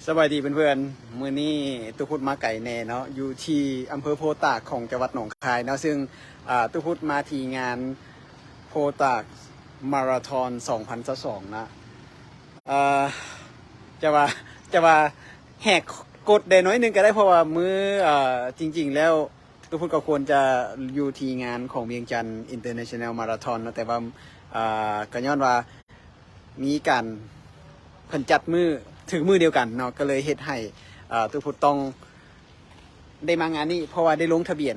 ສະບາຍດີເພື່ອນໆ ມື້ນີ້ຕູ້ພຸດມາໄກແດ່ເນາະ ຢູ່ທີ່ອຳເພີໂພຕາກຂອງຈັງຫວັດໜອງຄາຍເນາະ ຊຶ່ງ ອ່າ ຕູ້ພຸດມາທີ່ງານໂພຕາກມາລາທອນສອງພັນຊາວສອງນະ ເອີ ຈະວ່າ ຈະວ່າແຫກກົດແດ່ໜ້ອຍໜຶ່ງກໍໄດ້ ເພາະວ່າມື້ ເອີ ຈິງໆແລ້ວ ຕູ້ພຸດກໍຄວນຈະຢູ່ທີ່ງານຂອງວຽງຈັນອິນເຕີເນຊັນແນວມາລາທອນເນາະ ແຕ່ວ່າ ອ່າ ກໍຍ້ອນວ່າມີການ ເພິ່ນຈັດມື້ ຖືກມື້ດຽວກັນເນາະ ກໍເລີຍເຮັດໃຫ້ ອ່າ ຕູ້ພຸດຕ້ອງໄດ້ມາງານນີ້ ເພາະວ່າໄດ້ລົງທະບຽນ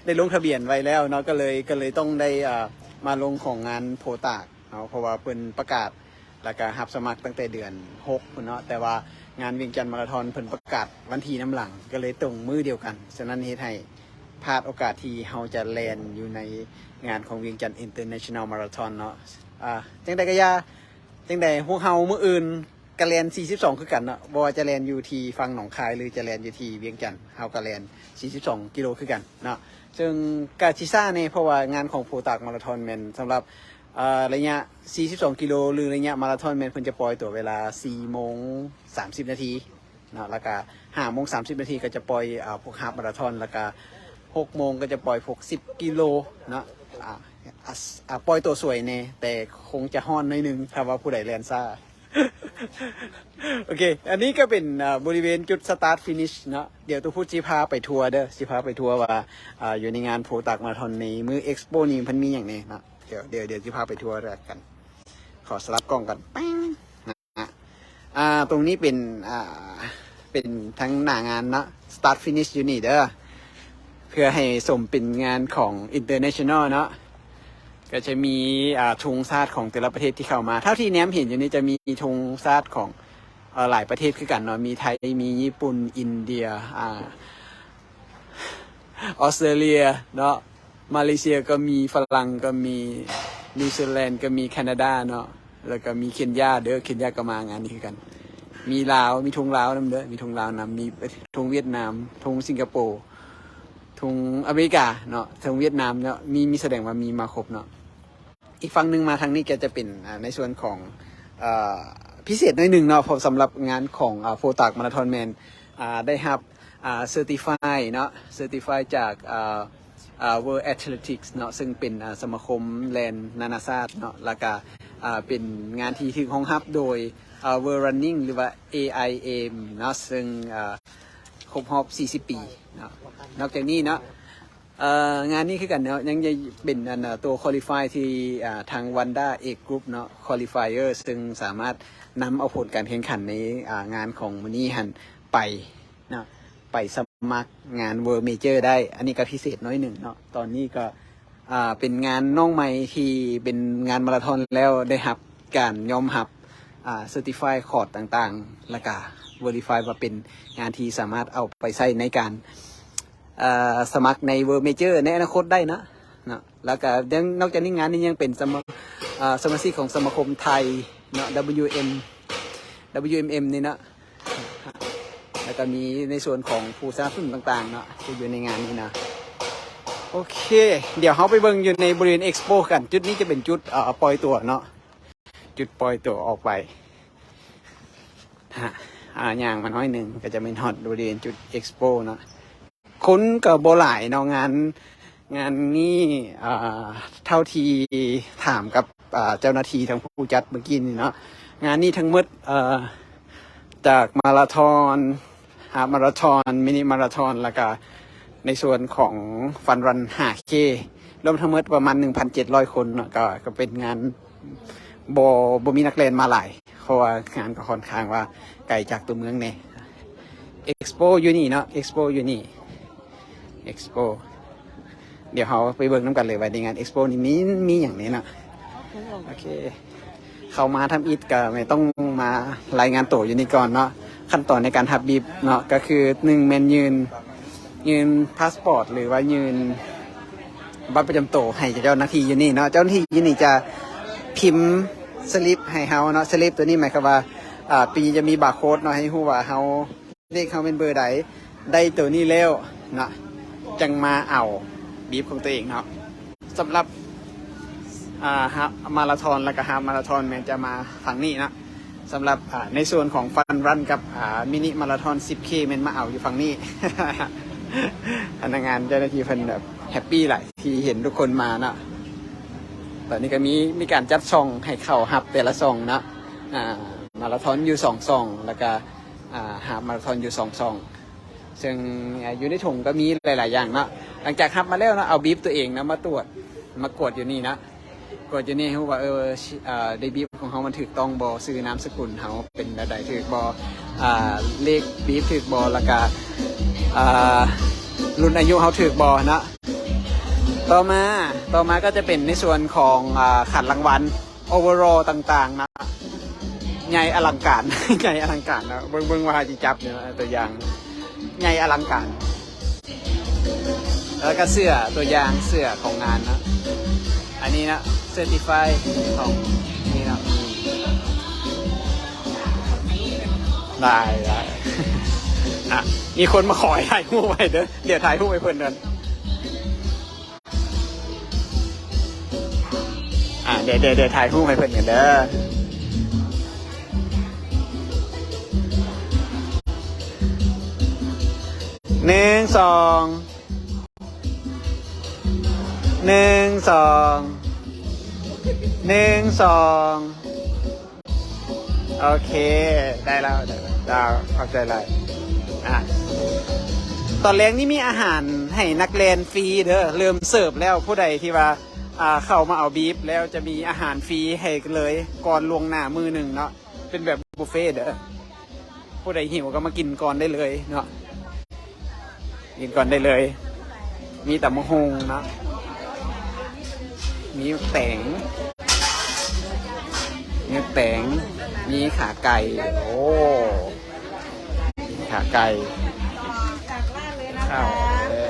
ໄດ້ລົງທະບຽນໄວ້ແລ້ວເນາະ ກໍເລີຍ ກໍເລີຍຕ້ອງໄດ້ ອ່າ ມາລົງຂອງງານໂພຕາກເນາະ ເພາະວ່າເພິ່ນປະກາດ ແລ້ວກໍຮັບສະໝັກຕັ້ງແຕ່ເດືອນຫົກພຸ້ນເນາະ ແຕ່ວ່າງານວຽງຈັນມາລາທອນເພິ່ນປະກາດວັນທີນຳຫຼັງ ກໍເລີຍຕົງມື້ດຽວກັນ ສະນັ້ນເຮັດໃຫ້ພາດໂອກາດທີ່ເຮົາຈະແລ່ນຢູ່ໃນງານຂອງວຽງຈັນອິນເຕີເນຊັນແນວມາລາທອນເນາະ ອ່າ ຈັ່ງໃດກໍຢ່າ ຈັ່ງໃດພວກເຮົາມື້ອື່ນກໍແລ່ນສີ່ສິບສອງຄືກັນເນາະ ບໍ່ວ່າຈະແລ່ນຢູ່ທີ່ຝັ່ງໜອງຄາຍ ຫຼື ຈະແລ່ນຢູ່ທີ່ວຽງຈັນ ເຮົາກໍແລ່ນສີ່ສິບສອງກິໂລຄືກັນເນາະ ເຊິ່ງກໍຊິຊ້າແດ່ ເພາະວ່າງານຂອງໂພຕາກມາລາທອນແມ່ນສຳລັບ ເອີ ໄລຍະສີ່ສິບສອງກິໂລ ຫຼື ໄລຍະມາລາທອນແມ່ນເພິ່ນຈະປ່ອຍຕົວເວລາສີ່ໂມງສາມສິບນາທີເນາະ ແລ້ວກະຫ້າໂມງສາມສິບນາທີກໍຈະປ່ອຍ ເອີ ພວກຮາບມາລາທອນ ແລ້ວກະຫົກໂມງກໍຈະປ່ອຍພວກສິບກິໂລເນາະ ອ່າ ອ່າ ປ່ອຍຕົວສວຍແດ່ ແຕ່ຄົງຈະຮ້ອນໜ້ອຍໜຶ່ງ ຖ້າວ່າຜູ້ໃດແລ່ນຊ້າ. ໂອເຄ ອັນນີ້ກໍເປັນ ອ່າ ບໍລິເວນຈຸດສະຕາດຟີນິດເນາະ ດຽວຕູ້ພຸດຊິພາໄປທົວເດີ ຊິພາໄປທົວວ່າ ອ່າ ຢູ່ໃນງານໂພຕາກມາລາທອນໃນມື້ເອັກສໂປນີ້ເພິ່ນມີຫຍັງແດ່ເນາະ ດຽວ ດຽວ ດຽວຊິພາໄປທົວແລ້ວກັນ ຂໍສະຫຼັບກ້ອງກ່ອນ ແປ້ງ ອ່າ ຕົງນີ້ເປັນ ອ່າ ເປັນທັງໜ້າງານເນາະ ສະຕາດຟີນິດຢູ່ນີ້ເດີ ເພື່ອໃຫ້ສົມເປັນງານຂອງອິນເຕີເນຊັນແນວເນາະ ກໍຈະມີ ອ່າ ທຸງຊາດຂອງແຕ່ລະປະເທດທີ່ເຂົ້າມາ ເທົ່າທີ່ແນມເຫັນຢູ່ນີ້ຈະມີທຸງຊາດຂອງ ເອີ ຫຼາຍປະເທດຄືກັນເນາະ ມີໄທ ມີຍີ່ປຸ່ນ ອິນເດຍ ອ່າ ອອສເຕຣເລຍເນາະ ມາເລເຊຍກໍມີ ຝຣັ່ງກໍມີ ນິວຊີແລນກໍມີ ແຄນາດາເນາະ ແລ້ວກໍມີເຄນຢາເດີ ເຄນຢາກໍມາງານນີ້ຄືກັນ ມີລາວ ມີທຸງລາວນຳເດີ ມີທຸງລາວນຳ ມີທຸງຫວຽດນາມ ທຸງສິງກະໂປ ທຸງອາເມລິກາເນາະ ທຸງຫວຽດນາມເນາະ ມີ ມີ ສະແດງວ່າມີມາຄົບເນາະ. ອີກຝັ່ງໜຶ່ງມາທາງນີ້ກໍຈະເປັນ ອ່າ ໃນສ່ວນຂອງ ເອີ ພິເສດໜ້ອຍໜຶ່ງເນາະ ເພາະສຳລັບງານຂອງ ອ່າ ໂພຕາກມາລາທອນແມ່ນ ອ່າ ໄດ້ຮັບ ອ່າ ເຊີຕິຟາຍເນາະ ເຊີຕິຟາຍຈາກ ອ່າ ອ່າ World Athletics ເນາະ ເຊິ່ງເປັນ ອ່າ ສະມາຄົມແລ່ນນານາຊາດເນາະ ແລ້ວກະ ອ່າ ເປັນງານທີ່ຖືກຮອງຮັບໂດຍ ອ່າ World Running ຫຼືວ່າ ເອໄອເອເອັມ ເນາະ ເຊິ່ງ ອ່າ ຄົບຮອບສີ່ສິບປີເນາະ. ນອກຈາກນີ້ເນາະ ເອີ ງານນີ້ຄືກັນເນາະ ຍັງຈະເປັນ ອັນ ຕົວ qualify ທີ່ ອ່າ ທາງ Wanda Age Group ເນາະ qualifier ເຊິ່ງສາມາດນຳເອົາຜົນການແຂ່ງຂັນໃນ ອ່າ ງານຂອງມື້ນີ້ຫັ້ນໄປເນາະ ໄປສະໝັກງານ World Major ໄດ້. ອັນນີ້ກໍພິເສດໜ້ອຍໜຶ່ງເນາະ ຕອນນີ້ກໍ ອ່າ ເປັນງານນ້ອງໃໝ່ທີ່ເປັນງານມາລາທອນແລ້ວໄດ້ຮັບການຍອມຮັບ ອ່າ ເຊີຕິຟາຍຄອດຕ່າງໆ ແລ້ວກະ verify ວ່າເປັນງານທີ່ສາມາດເອົາໄປໃຊ້ໃນການ ອ່າ ສະໝັກໃນ World Major ໃນອະນາຄົດໄດ້ເນາະ ເນາະ. ແລ້ວກະຍັງ ນອກຈາກນີ້ງານນີ້ຍັງເປັນສະມາ ອ່າ ສະມາຊິກຂອງສະມາຄົມໄທເນາະ WM WMM ນີ້ເນາະ ແລ້ວກະມີໃນສ່ວນຂອງຜູ້ສະໜັບສະໜູນຕ່າງໆເນາະ ທີ່ຢູ່ໃນງານນີ້ເນາະ. ໂອເຄ ດຽວເຮົາໄປເບິ່ງຢູ່ໃນບໍລິເວນ Expo ກັນ ຈຸດນີ້ຈະເປັນຈຸດ ເອີ ປ່ອຍຕົວເນາະ ຈຸດປ່ອຍຕົວອອກໄປ ຫາ ຫາຍ່າງມາໜ້ອຍໜຶ່ງ ກໍຈະແມ່ນຮອດບໍລິເວນຈຸດ Expo ເນາະ. ຄົນກໍບໍ່ຫຼາຍເນາະ ງານ ງານນີ້ ເອີ ເທົ່າທີ່ຖາມກັບ ເອີ ເຈົ້າໜ້າທີ່ທາງຜູ້ຈັດເມື່ອກີ້ນີ້ເນາະ ງານນີ້ທັງໝົດ ເອີ ຈາກມາລາທອນ ຮາບມາລາທອນ ມິນິມາລາທອນ ແລ້ວກະໃນສ່ວນຂອງ Fun Run ຫ້າເຄ ລວມທັງໝົດປະມານໜຶ່ງພັນເຈັດຮ້ອຍຄົນເນາະ ກໍ ກໍເປັນງານ ບໍ່ ບໍ່ມີນັກແລ່ນມາຫຼາຍ ເພາະວ່າງານກໍຄ່ອນຂ້າງວ່າໄກຈາກຕົວເມືອງແດ່. Expo ຢູ່ນີ້ເນາະ Expo ຢູ່ນີ້ Expo ດຽວເຮົາໄປເບິ່ງນຳກັນເລີຍວ່າໃນງານ Expo ນີ້ມີ ມີຫຍັງແດ່ເນາະ. ໂອເຄ ເຂົ້າມາທຳອິດກໍແມ່ນຕ້ອງມາລາຍງານໂຕຢູ່ນີ້ກ່ອນເນາະ. ຂັ້ນຕອນໃນການຮັບບີບເນາະ ກໍຄືໜຶ່ງແມ່ນຍື່ນ ຍື່ນພາສປອດ ຫຼືວ່າຍື່ນບັດປະຈຳໂຕໃຫ້ເຈົ້າໜ້າທີ່ຢູ່ນີ້ເນາະ. ເຈົ້າໜ້າທີ່ຢູ່ນີ້ຈະພິມສະລິບໃຫ້ເຮົາເນາະ ສະລິບຕົວນີ້ໝາຍຄວາມວ່າ ອ່າ ປີຈະມີບາໂຄດເນາະ ໃຫ້ຮູ້ວ່າເຮົາ ເລກເຮົາແມ່ນເບີໃດ ໄດ້ຕົວນີ້ແລ້ວເນາະ ຈັ່ງມາເອົາບີບຂອງຕົວເອງເນາະ. ສຳລັບ ອ່າ ຮາບມາລາທອນ ແລ້ວກະຮາບມາລາທອນແມ່ນຈະມາຝັ່ງນີ້ເນາະ. ສຳລັບ ອ່າ ໃນສ່ວນຂອງຟັນຣັນກັບ ອ່າ ມິນິມາລາທອນສິບເຄ ແມ່ນມາເອົາຢູ່ຝັ່ງນີ້. ພະນັກງານເຈົ້າໜ້າທີ່ເພິ່ນແບບແຮັບປີຫຼາຍທີ່ເຫັນທຸກຄົນມາເນາະ. ຕອນນີ້ກໍມີ ມີການຈັດຊ່ອງໃຫ້ເຂົ້າຮັບແຕ່ລະຊ່ອງເນາະ. ອ່າ ມາລາທອນຢູ່ສອງຊ່ອງ ແລ້ວກໍ ອ່າ ຮາບມາລາທອນຢູ່ສອງຊ່ອງ ເຊິ່ງ ອ່າ ຢູ່ໃນຖົງກໍມີຫຼາຍໆຢ່າງເນາະ. ຫຼັງຈາກຮັບມາແລ້ວເນາະ ເອົາບີບຕົວເອງນະມາຕວດ ມາກວດຢູ່ນີ້ນະ. ກວດຢູ່ນີ້ ຮູ້ວ່າ ເອີ ເອີ ໄດ້ບີບຂອງເຮົາມັນຖືກຕ້ອງບໍ່, ຊື່ນາມສະກຸນເຮົາເປັນແນວໃດ ຖືກບໍ່, ອ່າ ເລກບີບຖືກບໍ່ ແລ້ວກະ ອ່າ ລຸ້ນອາຍຸເຮົາຖືກບໍ່ເນາະ. ຕໍ່ມາ ຕໍ່ມາກໍຈະເປັນໃນສ່ວນຂອງ ອ່າ ຂັນລາງວັນ overall ຕ່າງໆນະ. ໃຫຍ່ອະລັງການ ໃຫຍ່ອະລັງການນະ. ເບິ່ງ ເບິ່ງວ່າເຮົາຊິຈັບເນາະ ຕົວຢ່າງ ໃຫຍ່ອະລັງການ. ແລ້ວກໍເສື້ອ ຕົວຢ່າງເສື້ອຂອງງານເນາະ ອັນນີ້ເນາະ certify ຂອງນີ້ເນາະ. ໄດ້ ໄດ້ ອ່ະ ມີຄົນມາຂໍໃຫ້ຖ່າຍຮູບໃຫ້ເດີ ດຽວຖ່າຍຮູບໃຫ້ເພິ່ນກ່ອນ. ອ່າ ດຽວ ດຽວ ດຽວຖ່າຍຮູບໃຫ້ເພິ່ນກັນເດີ. ໜຶ່ງ ສອງ ໜຶ່ງ ສອງ ໜຶ່ງ ສອງ. ໂອເຄ ໄດ້ແລ້ວ ໄດ້ແລ້ວ ເຈົ້າ ຂອບໃຈຫຼາຍ. ອ່ະ ຕອນແລງນີ້ມີອາຫານໃຫ້ນັກແລ່ນຟຣີເດີ ເລີ່ມເສີບແລ້ວ. ຜູ້ໃດທີ່ວ່າ ອ່າ ເຂົ້າມາເອົາບີບແລ້ວ ຈະມີອາຫານຟຣີໃຫ້ເລີຍ ກ່ອນລ່ວງໜ້າມື້ໜຶ່ງເນາະ ເປັນແບບບຸບເຟເດີ. ຜູ້ໃດຫິວກໍມາກິນກ່ອນໄດ້ເລີຍເນາະ. ກິນກ່ອນໄດ້ເລີຍ. ມີຕຳບັກຫຸ່ງເນາະ ມີແຕງ ມີແຕງ ມີຂາໄກ່. ໂອ້ ຂາໄກ່ ເຂົ້າ ເອີ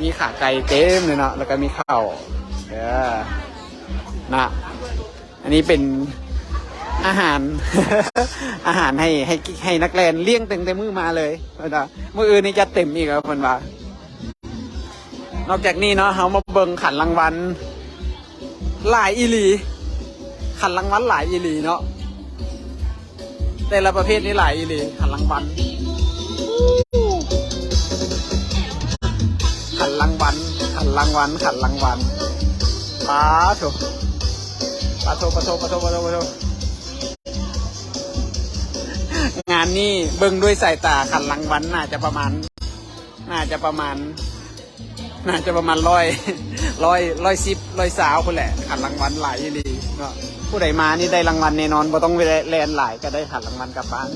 ມີຂາໄກ່ເຕັມເລີຍເນາະ ແລ້ວກໍມີເຂົ້າ ເອີ ນະ. ອັນນີ້ເປັນອາຫານ ອາຫານໃຫ້ ໃຫ້ ໃຫ້ນັກແລ່ນລ້ຽງຕັ້ງແຕ່ມື້ມາເລີຍ. ມື້ອື່ນນີ້ຈັດເຕັມອີກ ເພິ່ນວ່າ. ນອກຈາກນີ້ເນາະ ເຮົາມາເບິ່ງຂັນລາງວັນ ຫຼາຍອີ່ຫຼີ ຂັນລາງວັນຫຼາຍອີ່ຫຼີເນາະ. ແຕ່ລະປະເພດນີ້ຫຼາຍອີ່ຫຼີ ຂັນລາງວັນ ຂັນລາງວັນ ຂັນລາງວັນ ຂັນລາງວັນ. ປາໂທ້ ປາໂທ້ ປາໂທ້ ປາໂທ້ ປາໂທ້ ປາໂທ້. ງານນີ້ເບິ່ງດ້ວຍສາຍຕາ ຂັນລາງວັນໜ້າຈະປະມານ ໜ້າຈະປະມານ ໜ້າຈະປະມານຮ້ອຍ ຮ້ອຍ ຮ້ອຍສິບ ຮ້ອຍຊາວພຸ້ນແຫຼະ. ຂັນລາງວັນຫຼາຍອີ່ຫຼີເນາະ. ຜູ້ໃດມານີ້ໄດ້ລາງວັນແນ່ນອນ ບໍ່ຕ້ອງແລ່ນຫຼາຍ ກໍໄດ້ຂັນລາງວັນກັບບ້ານ.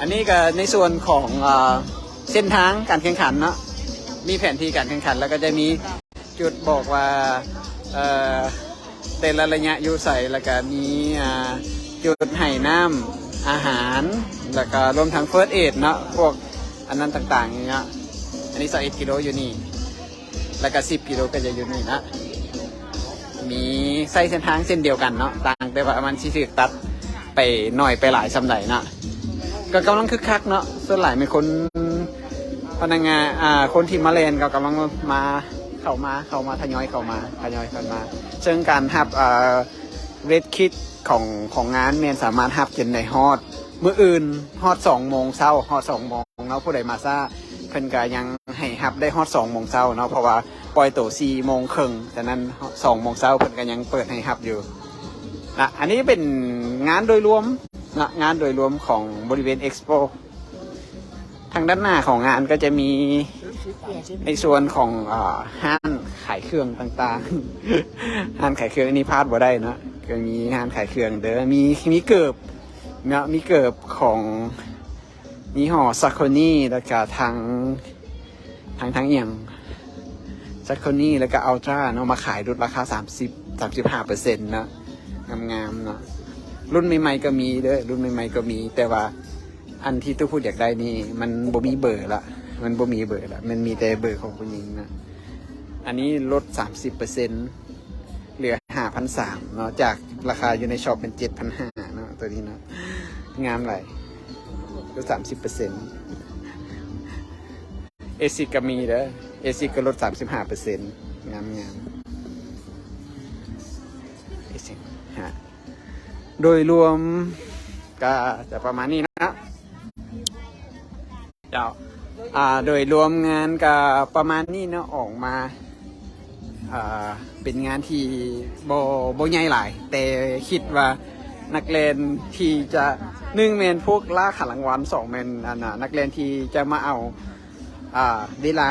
ອັນນີ້ກໍໃນສ່ວນຂອງ ເອີ ເສັ້ນທາງການແຂ່ງຂັນເນາະ ມີແຜນທີ່ການແຂ່ງຂັນ ແລ້ວກໍຈະມີ ຈຸດບອກວ່າ ເອີ ແຕ່ລະໄລຍະຢູ່ໃສ ແລ້ວກະມີ ອ່າ ຈຸດໃຫ້ນ້ຳ ອາຫານ ແລ້ວກະລວມທັງ first aid ເນາະ ພວກອັນນັ້ນຕ່າງໆນີ້ເນາະ. ອັນນີ້ຊາວເອັດກິໂລຢູ່ນີ້ ແລ້ວກະສິບກິໂລກໍຈະຢູ່ນີ້ນະ. ມີໃຊ້ເສັ້ນທາງເສັ້ນດຽວກັນເນາະ ຕ່າງແຕ່ວ່າມັນຊິຖືກຕັດໄປໜ້ອຍໄປຫຼາຍສ່ຳໃດເນາະ. ກໍກຳລັງຄຶກຄັກເນາະ ສ່ວນຫຼາຍແມ່ນຄົນ ພະນັກງານ ອ່າ ຄົນທີ່ມາແລ່ນກໍກຳລັງມາ ເຂົ້າມາ ເຂົ້າມາ ທະຍອຍເຂົ້າມາ ທະຍອຍເຂົ້າມາ. ເຊິ່ງການຮັບ ເອີ ເຣດຄິດຂອງ ຂອງງານແມ່ນສາມາດຮັບຈົນໄດ້ຮອດມື້ອື່ນ ຮອດສອງໂມງເຊົ້າ ຮອດສອງໂມງເນາະ. ຜູ້ໃດມາຊ້າ ເພິ່ນກະຍັງໃຫ້ຮັບໄດ້ຮອດສອງໂມງເຊົ້າເນາະ ເພາະວ່າປ່ອຍໂຕສີ່ໂມງເຄິ່ງ ສະນັ້ນສອງໂມງເຊົ້າເພິ່ນກະຍັງເປີດໃຫ້ຮັບຢູ່ນະ. ອັນນີ້ເປັນງານໂດຍລວມນະ ງານໂດຍລວມຂອງບໍລິເວນເອັກສໂປ. ທາງດ້ານໜ້າຂອງງານກໍຈະມີໃນສ່ວນຂອງ ອ່າ ຮ້ານຂາຍເຄື່ອງຕ່າງໆ ຮ້ານຂາຍເຄື່ອງນີ້ພາດບໍ່ໄດ້ເນາະ ກໍມີຮ້ານຂາຍເຄື່ອງເດີ ມີ ມີເກີບເນາະ ມີເກີບຂອງຍີ່ຫໍ້ Saucony ແລ້ວກະທາງ ທາງ ທາງອີ່ຫຍັງ Saucony ແລ້ວກະ Altra ເນາະ ມາຂາຍຫຼຸດລາຄາສາມສິບ ສາມສິບຫ້າເປີເຊັນເນາະ. ງາມໆເນາະ ລຸ້ນໃໝ່ໆກໍມີເດີ ລຸ້ນໃໝ່ໆກໍມີ ແຕ່ວ່າ ອັນທີ່ຕູ້ພຸດຢາກໄດ້ນີ້ ມັນບໍ່ມີເບີລະ ມັນບໍ່ມີເບີລະ ມັນມີແຕ່ເບີຂອງຜູ້ຍິງນະ. ອັນນີ້ລົດສາມສິບເປີເຊັນ ເຫຼືອຫ້າພັນສາມເນາະ ຈາກລາຄາຢູ່ໃນຊັອບເປັນເຈັດພັນຫ້າເນາະ ໂຕນີ້ເນາະ. ງາມຫຼາຍ ລົດສາມສິບເປີເຊັນ. ເອຊິກກໍມີເດີ ເອຊິກກໍລົດສາມສິບຫ້າເປີເຊັນ ງາມໆ. ເອຊິກ ຫາ ໂດຍລວມກໍຈະປະມານນີ້ເນາະ ເຈົ້າ. ອ່າ ໂດຍລວມງານກໍປະມານນີ້ເນາະ ອອກມາ ອ່າ ເປັນງານທີ່ບໍ່ ບໍ່ໃຫຍ່ຫຼາຍ ແຕ່ຄິດວ່ານັກແລ່ນທີ່ຈະ ໜຶ່ງແມ່ນພວກລ່າຂັນລາງວັນ ສອງແມ່ນ ອັນນ່າ ນັກແລ່ນທີ່ຈະມາເອົາ ອ່າ ເວລາ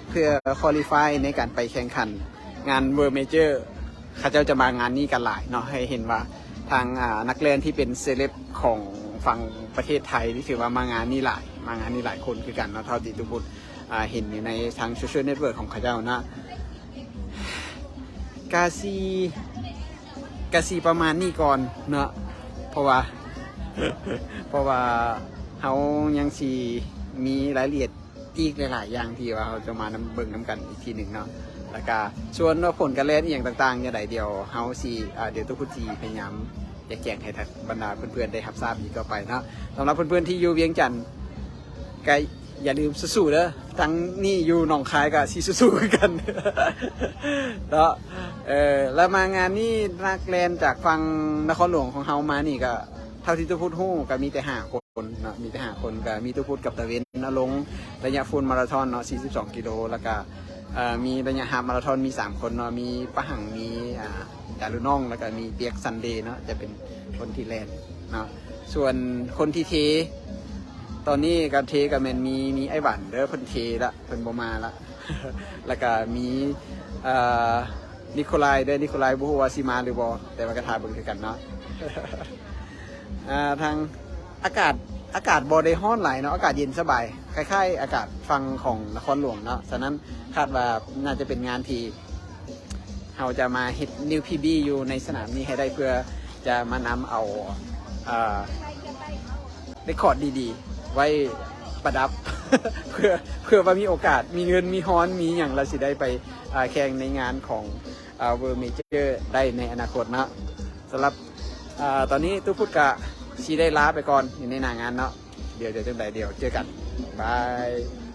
ເພື່ອຄວໍລີຟາຍໃນການໄປແຂ່ງຂັນງານເວີເມເຈີ ເຂົາເຈົ້າຈະມາງານນີ້ກັນຫຼາຍເນາະ ໃຫ້ເຫັນວ່າທາງ ອ່າ ນັກແລ່ນທີ່ເປັນເຊເລັບຂອງຝັ່ງປະເທດໄທນີ້ ຖືວ່າມາງານນີ້ຫຼາຍ ມາງານນີ້ຫຼາຍຄົນຄືກັນເນາະ ເທົ່າທີ່ທຸກຄົນ ອ່າ ເຫັນຢູ່ໃນທາງໂຊຊຽວເນັດເວີກຂອງເຂົາເຈົ້າເນາະ ກະຊິ ກະຊິປະມານນີ້ກ່ອນເນາະ ເພາະວ່າ ເພາະວ່າເຮົາຍັງຊິມີລາຍລະອຽດ ອີກຫຼາຍໆຢ່າງທີ່ວ່າເຮົາຈະມານຳເບິ່ງນຳກັນອີກທີໜຶ່ງເນາະ ແລ້ວກະສ່ວນວ່າຜົນການແລ່ນອີ່ຫຍັງຕ່າງໆຈັ່ງໃດ ດຽວເຮົາຊິ ອ່າ ດຽວຕຸກພຸດຊິພະຍາຍາມແຈ້ງໃຫ້ທັງບັນດາເພື່ອນໆໄດ້ຮັບຊາບອີກຕໍ່ໄປເນາະ. ສຳລັບເພື່ອນໆທີ່ຢູ່ວຽງຈັນ ກະຢ່າລືມສູ້ໆເດີ ທັງນີ້ຢູ່ໜອງຄາຍກະຊິສູ້ໆຄືກັນເນາະ. ເອີ ແລ້ວມາງານນີ້ ນັກແລ່ນຈາກຝັ່ງນະຄອນຫຼວງຂອງເຮົາມານີ້ ກະເທົ່າທີ່ຕຸກພຸດຮູ້ ກະມີແຕ່ຫ້າຄົນ ຄົນເນາະ ມີແຕ່ຫ້າຄົນ ກະມີຕຸກພຸດກັບຕາເວັນ ອາລົງ ໄລຍະຟູລມາລາທອນເນາະ ສີ່ສິບສອງກິໂລ ແລ້ວກະ ເອີ ມີໄລຍະຮາບມາລາທອນ ມີສາມຄົນເນາະ ມີປະຫັງ ມີ ອ່າ ດາລຸນ້ອງ ແລ້ວກະມີປຽກ ຊັນເດ ເນາະ ຈະເປັນຄົນທີ່ແລ່ນເນາະ. ສ່ວນຄົນທີ່ເທ ຕອນນີ້ກະເທກະແມ່ນມີ ມີອ້າຍຫວັນເດີ ເພິ່ນເທລະ ເພິ່ນບໍ່ມາລະ ແລ້ວກະມີ ເອີ ນິໂຄລາຍເດີ ນິໂຄລາຍບໍ່ຮູ້ວ່າຊິມາຫຼືບໍ່ ແຕ່ວ່າກະຖ້າເບິ່ງຄືກັນເນາະ. ອ່າ ທາງອາກາດ ອາກາດບໍ່ໄດ້ຮ້ອນຫຼາຍເນາະ ອາກາດເຢັນສະບາຍ ຄ້າຍໆອາກາດຝັ່ງຂອງນະຄອນຫຼວງເນາະ. ສະນັ້ນຄາດວ່າໜ້າຈະເປັນງານທີ່ເຮົາຈະມາເຮັດນິວພີບີຢູ່ໃນສະໜາມນີ້ໃຫ້ໄດ້ ເພື່ອຈະມານຳເອົາ ເອີ ເຣັກຄອດດີໆໄວ້ປະດັບ ເພື່ອ ເພື່ອວ່າມີໂອກາດ ມີເງິນ ມີຮອນ ມີຫຍັງ ແລ້ວຊິໄດ້ໄປ ອ່າ ແຂ່ງໃນງານຂອງ ອ່າ ເວີເມເຈີໄດ້ໃນອະນາຄົດເນາະ. ສຳລັບ ອ່າ ຕອນນີ້ຕຸກພຸດກະຊິໄດ້ລາໄປກ່ອນ ຢູ່ໃນໜ້າງານເນາະ. ດຽວ ດຽວຈັ່ງໃດ ດຽວເຈີກັນ ບາຍ.